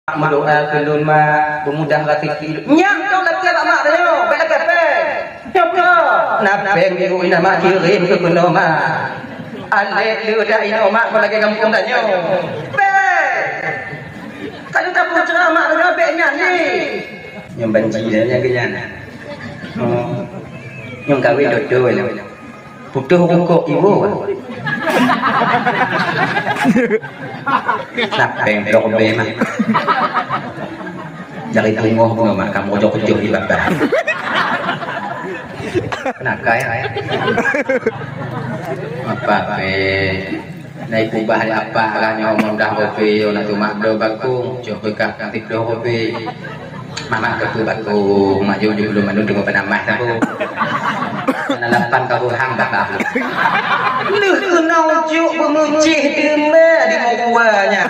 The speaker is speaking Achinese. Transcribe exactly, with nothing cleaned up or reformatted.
Meudoa keu lôn mak, beumudah raseuki lôn. Nyan keuh lakèe bak mak tanyoe, bèk lakèe péng. Nyoe keuh. Na péng di rumoh mak kirém keu keunoe mak. Alèh le dak inoe mak, kon lagèe gampông tanyoe. Péng. Ka lôn tapeucaya mak tanyoe bèk nyan lé. Nyoe banci dah nyan keu nyan. Oh. Nyoe kawin dua-dua nyoe. Putôh rukok iwoe. Siapa yang bloh be mah? Dari bungoh bungoh mah kamu ojok-ojok di babah. Kenapa ya? Apa be? Nai kubah di apa lah nyoe mudah kopi, nak tu mak bloh bakung, cok bekah nanti bloh kopi. Mamak keupeue baku, mak jeuet-jeuet lôn mandum teungoh peunamah saboh. Hana lapan ka buhang bak aku. Lheueh keunoe jeuet beumeucéh deungon di muka nyan.